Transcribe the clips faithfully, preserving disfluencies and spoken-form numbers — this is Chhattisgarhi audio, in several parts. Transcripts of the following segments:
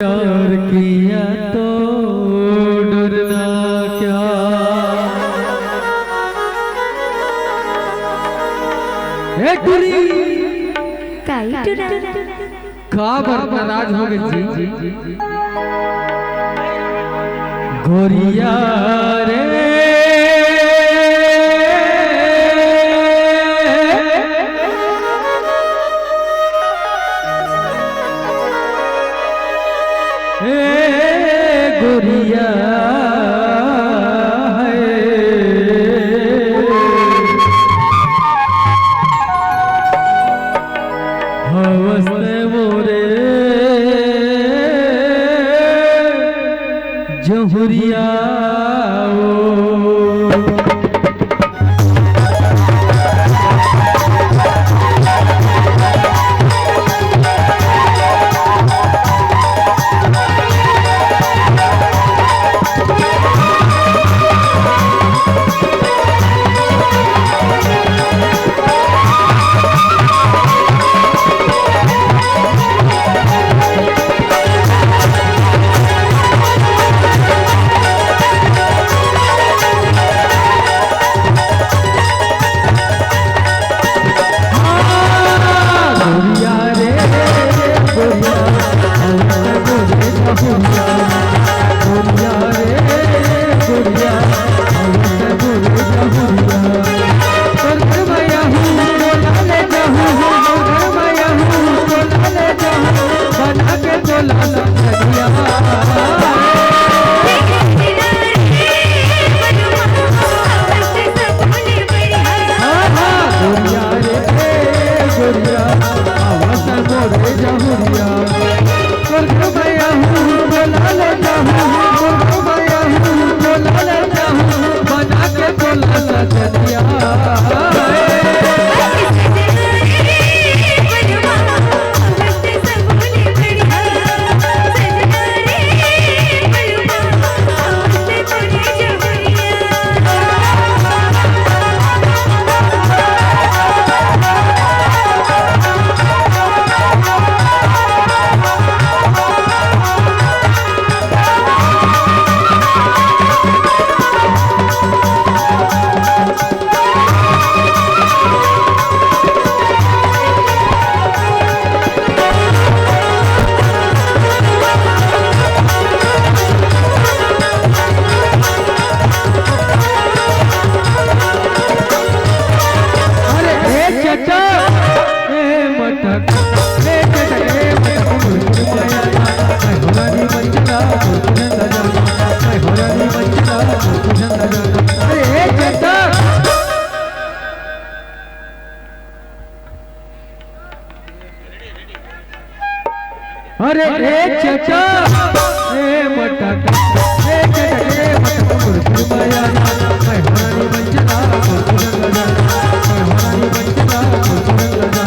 प्यार किया तो डरना क्या? ए टुरी! काई टुरा? का बर नाराज हो गए जी? गोरिया रे। ए गोरिया है। हवस मोरे जहुरिया ओ। अरे ए चटक, ए मटक, ए चटक, ए मटक, मुर्गी माया ना, मैं होरानी मंजरा, मुर्गी नंदा जाना, मैं होरानी मंजरा, मुर्गी नंदा जाना। अरे ए चटक। अरे ए चचा, ए मटक, ए चचा, ए मटक, मुर्गी माया ना, मैं हरानी बंचना, मुर्गी रंग जाना, मैं हरानी बंचना, मुर्गी रंग जाना।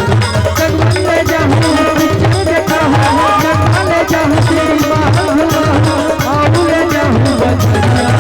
सगमन ले जाहूं, पिक्चर देखा हूं, सगमन ले जाहूं, तेरी माँ घुमा हूं, आऊ ले जाहूं बचनिया।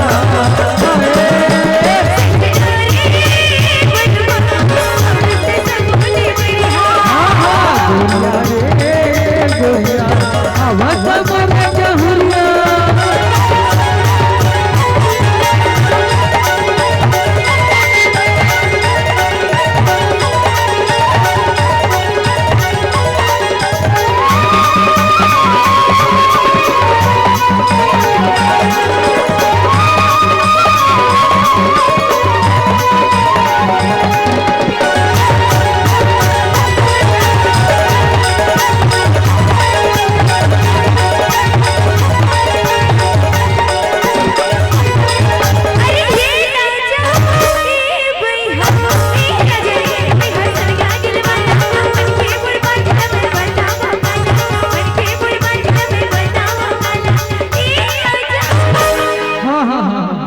हाँ, हाँ, हाँ, हाँ।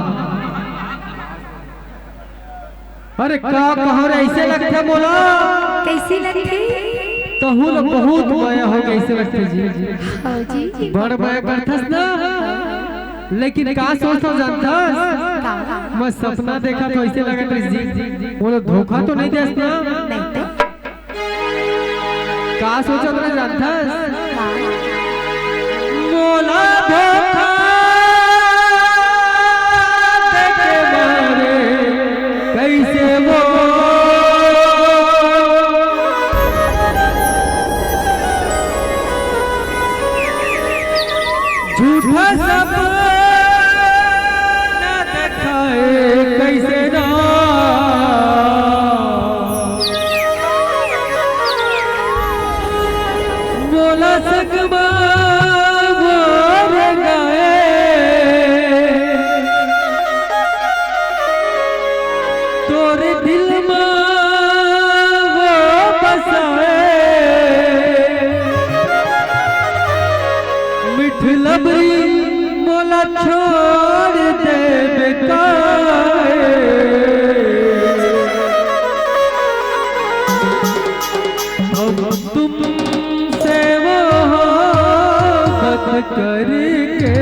अरे का कहूं रे, ऐसे लगथे मोला। कैसे लगथे? तहू ल बहुत मया हो, कैसे लगथे जी? हाँ जी। बड़ मया करथस ना, लेकिन का सोचथस जानथस? का? मैं सपना देखत हंव, ऐसे लगत रहिस जी, मोला धोखा तो नहीं देस ना? नहीं तो। का सोचत रहे जानथस? का? मोला धोखा देके मारे कइसे वो झूठा सपना देखाए कइसे ना। मोला संग मा वो रेंगाए, तोरे दिल मा वो बसाए। मिठ लबरी मोला छोड़ देबे काहे? हम तुमसे मोहब्बत करके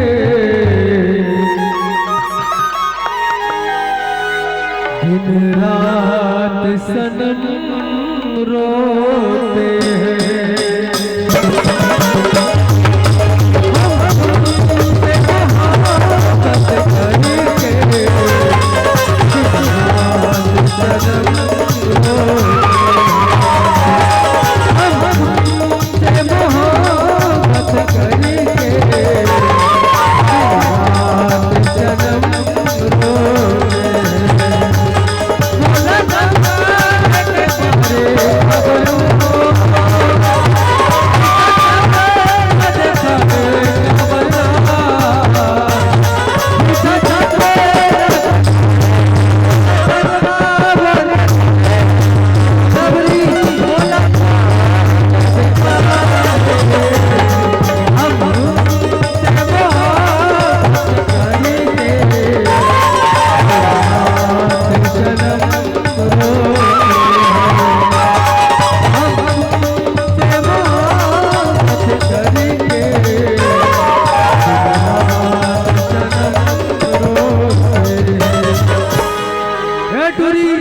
दिन रात सनम रोते हैं। हम तुमसे मोहब्बत करके दिन रात सनम रोते हैं। हम तुमसे मोहब्बत करके दिन रात सनम रोते हैं। ए टूरी,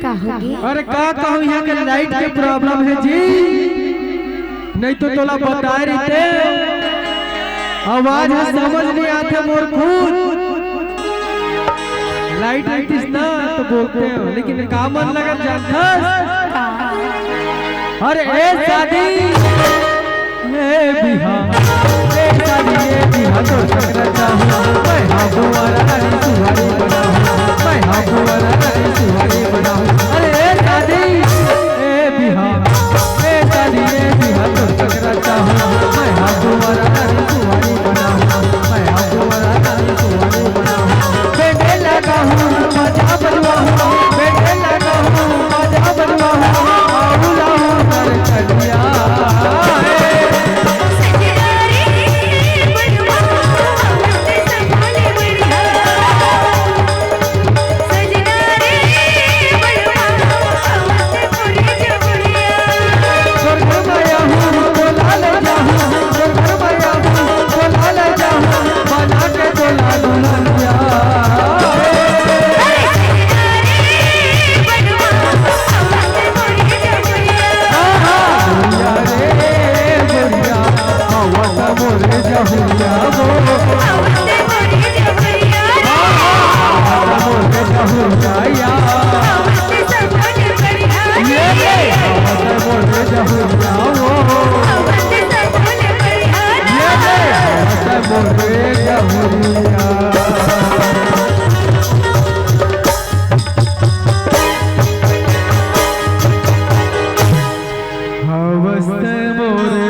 का होगे? अरे का कहूँ, यहाँ के लाइट के प्रॉब्लम है जी, नहीं तो तोला बताए रहिते। आवाज ह समझ नहीं आथे मोर खुद। लाइट रहितिस ना तो बोलते हो, लेकिन का मन लगत जानथस? अरे ए शादी ए बिहा, ए शादी ए बिहा, तो सकरा चाहूँ मैं, हाँ बुआरा रानी सुहारी बनाऊँ, मैं हाँ बुआरा रानी सुहारी बनाऊँ। अरे ए शादी ए बिहा, ए शादी ए बिहा, तो सकरा चाहूँ मैं, हाँ बुआरा रानी सुहारी बनाऊँ, मैं हाँ बुआरा रानी सुहारी बनाऊँ। बेटे लगा हूँ मजा बनवा हूँ, बेटे लगा हूँ मजा बनवा हूँ, आऊ लाऊं कर कटिया।